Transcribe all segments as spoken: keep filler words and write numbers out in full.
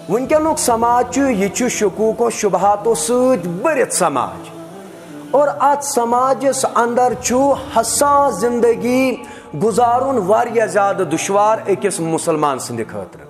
وٕنکیٚنُک سماج چھُ، یہِ چھُ شکوک و شبہاتو سۭتۍ بٔرِتھ سماج، اور اتھ سماجس اندر چھُ حساس زندگی گُزارُن واریاہ زیادٕ دُشوار أکِس مُسلمان سٕنٛدِ خٲطرٕ۔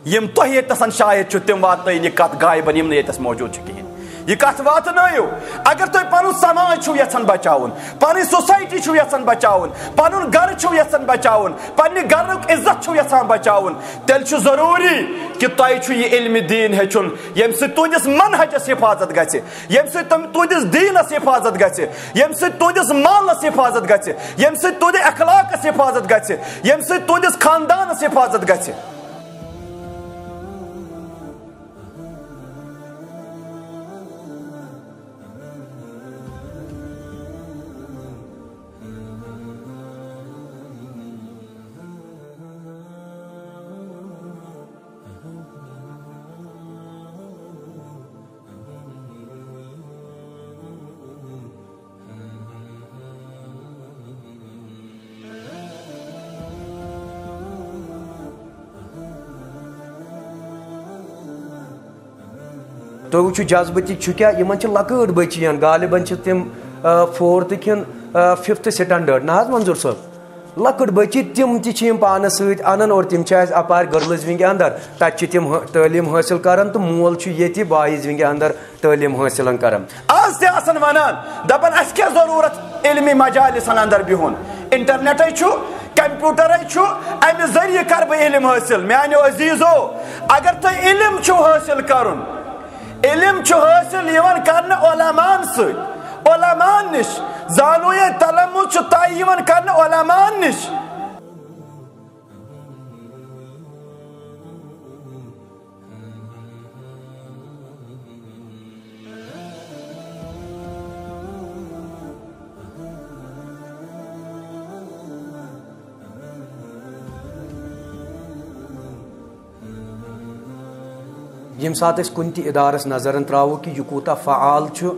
یِم تۄہہِ ییٚتہِ نَسَن شاید چھُ، تِم واتنٲیِن یہِ کَتھ غایبَن، یِم نہٕ ییٚتَس موجوٗد چھِ کِہیٖنۍ۔ یہِ کَتھ واتنٲیِو۔ اگر تُہۍ پَنُن سماج چھُو یَژھان بَچاوُن، پَنٕنۍ سوسایٹی چھُو یَژھان بَچاوُن، پَنُن گَرٕ چھُو یَژھان بَچاوُن، پَننہِ گَرُک عزت چھُو یَژھان بَچاوُن، تیٚلہِ چھُ ضروٗری کہِ تۄہہِ چھُ یہِ علمِ دیٖن ہیٚچھُن، ییٚمہِ سۭتۍ تُہٕنٛدِس منہجَس حِفاظت گژھِ، ییٚمہِ سۭتۍ تِم تُہٕنٛدِس دیٖنَس حِفاظت گژھِ، ییٚمہِ سۭتۍ تُہٕنٛدِس مالَس حِفاظت گژھِ، ییٚمہِ سۭتۍ تُہٕنٛدِ اخلاقَس حِفاظت گژھِ، ییٚمہِ سۭتۍ تُہٕنٛدِس خاندانَس حِفاظت گژھِ۔ تُہۍ وٕچھِو، جذبہٕ تہِ چھُ کیٛاہ، یِمن چھِ لۄکٕٹ بٔچی ہن، غالباً چھِ تِم، آ، فورتھ کِنہٕ، آ، ففتھ سٹینڈرڈ، نہ حظ منظور صٲب؟ لۄکٕٹ بٔچی، تِم تہِ چھِ یِم پانس سۭتۍ انان اور تِم چھِ اَسہِ اپارِ گرلز ونگ اندر، تتہِ چھِ تِم حٲ-، تعلیٖم حٲصِل کران تہٕ مول چھُ ییٚتہِ بایز ونگ اندر تعلیٖم حٲصِل کران۔ آز تہِ آسان ونان، دپان، "اسہِ کیٛاہ ضروٗرت علمی مجالسن اندر بِہُن؟ انٹرنیٹے چھُ، کمپیوٹرے چھُ، امہِ ذٔریعہٕ کرٕ بہٕ علم حٲصِل۔" میانیو عزیزو، اگر تۄہہِ علم چھُو حٲصِل کرُن، علم چھُ حٲصِل یِوان کرنہٕ علماءن سۭتۍ، علماءن نِش۔ زانویے تلمُذ چھُ طے یِوان کرنہٕ علماءن نِش۔ ییٚمہِ ساتہٕ أسۍ کُنہِ تہِ ادارس نظرن تراوو کہِ یہِ کوٗتاہ فعال چھُ،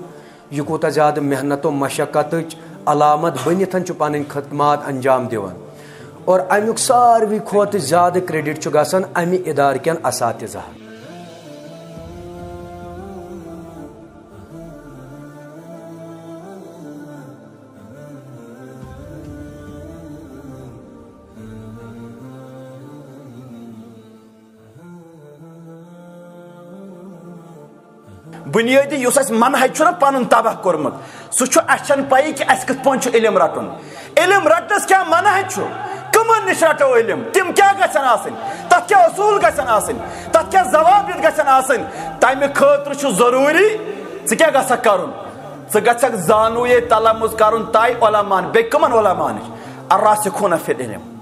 یہِ کوٗتاہ زیادٕ محنت و مشقتٕچ علامت بٔنِتھ چھُ پنٕنۍ خدمات انجام دِوان، اور امیُک ساروی کھۄتہٕ زیادٕ credit چھُ گژھان امہِ ادارٕ کٮ۪ن اساتذہن۔ بنیٲدی یُس اَسہِ منہج چھُنہ پَنُن تباہ کوٚرمُت، سُہ چھُ، اَسہِ چھَنہٕ پَیی کہِ اَسہِ کِتھ پٲٹھۍ چھُ علم رَٹُن۔ علم رَٹنَس کیٛاہ منہج چھُ؟ کٕمَن نِش رَٹو علم؟ تِم کیٛاہ گژھن آسٕنۍ؟ تَتھ کیٛاہ اصوٗل گژھن آسٕنۍ؟ تَتھ کیٛاہ ضوابط گژھن آسٕنۍ؟ تَمہِ خٲطرٕ چھُ ضروٗری ژٕ کیٛاہ گژھکھ کَرُن؟ ژٕ گژھکھ زانوٗیے تلمُذ کَرُن طے علماءن۔ بیٚیہِ کٕمَن علماء نِش؟ الراسخون فی العلم۔